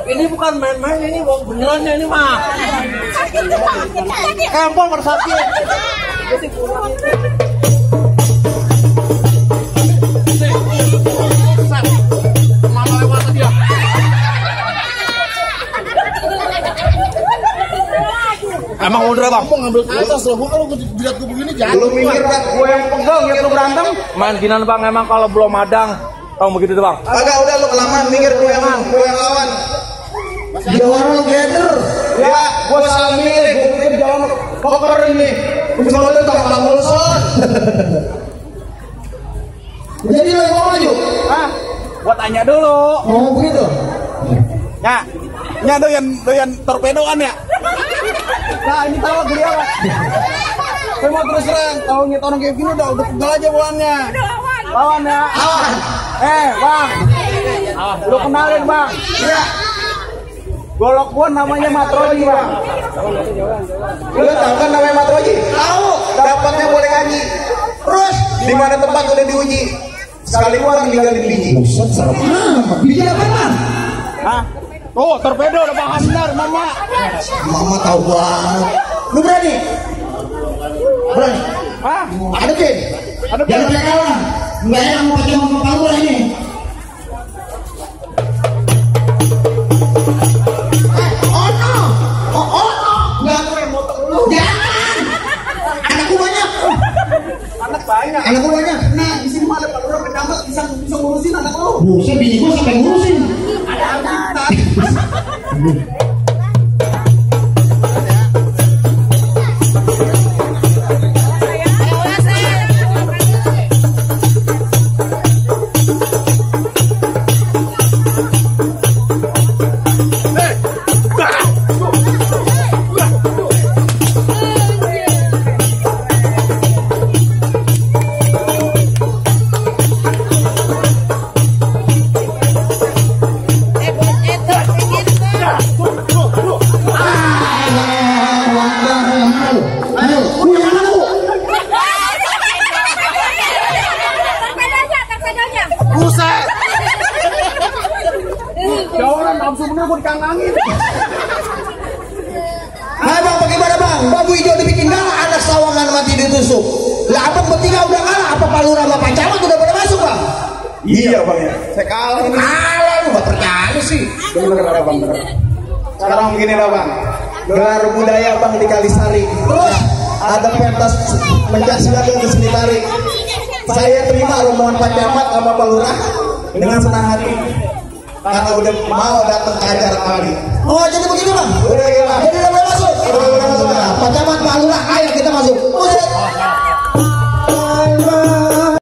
Ini bukan main-main, ini mau benerannya ini mah. Kempol bersakit. Mana lewat dia? Emang udah bang? Mau ngambil ke atas loh, gua kalau dilihat gue begini jangan. Lu mikir dah gue yang pegang ya lu berantem? Main ginan bang, emang kalau belum madang, tahu begitu tuh bang? Agak udah lu kelamaan mikir gue yang lawan. Jawaban gather. Ya, gue salah milih, gue pikir jawaban poker ini. Cuma lu tak malah Wilson. Jadi lo mau maju? Ah, gua tanya dulu. Oh begitu. Ya doyan torpedoan ya. Nah ini tahu dia pak. Saya mau terus terang, kalau ngeliat orang kayak gini udah pegal aja bawaannya. Lawan ya. Lawan. Bang. Lu kenalin bang. Iya. Golok gua namanya Matroji bang. Lu tahu kan namanya Matroji? Tahu. Dapatnya boleh ngaji. Terus di mana tempat udah diuji? Sekali orang tinggalin biji. Buset, serem. Biji apa bang? Hah? Oh, torpedo udah bahan benar, mama. Mama tahu banget. Lu berani? Berani? Hah? Ada Ken? Ada Jangan pakai kawan. Enggak yang mau pakai mama kamu lah ini. Oh no. Enggak gue motor dulu. Jangan. Anakku banyak. Anak banyak. Anakku banyak. Nah, di sini mah ada paluran pendapat bisa ngurusin anak lo. Buset, bini gue sampai ngurusin. Ada anak. Jangan nafsu bener gue dikangangin. Nah bang, bagaimana bang? Babu hijau dibikin galah, anak sawangan mati ditusuk. Lah abang bertiga udah kalah, apa Palura sama Pak Camat udah pada masuk bang? Iya bang ya, saya kalah ini. Kalah lu, gak percaya sih. Bener bang, bener. Sekarang begini lah bang, gelar budaya bang di Kalisari. Terus ada pentas Pencaksilat yang di sini tarik. Saya terima rombongan Pak Camat sama Palura dengan senang hati. Karena udah mau datang ke acara kali. Oh jadi begitu bang? Udah ya bang. Jadi udah boleh masuk? Udah boleh masuk bang. Pak Camat, Pak Lurah, ayo kita masuk. Udah.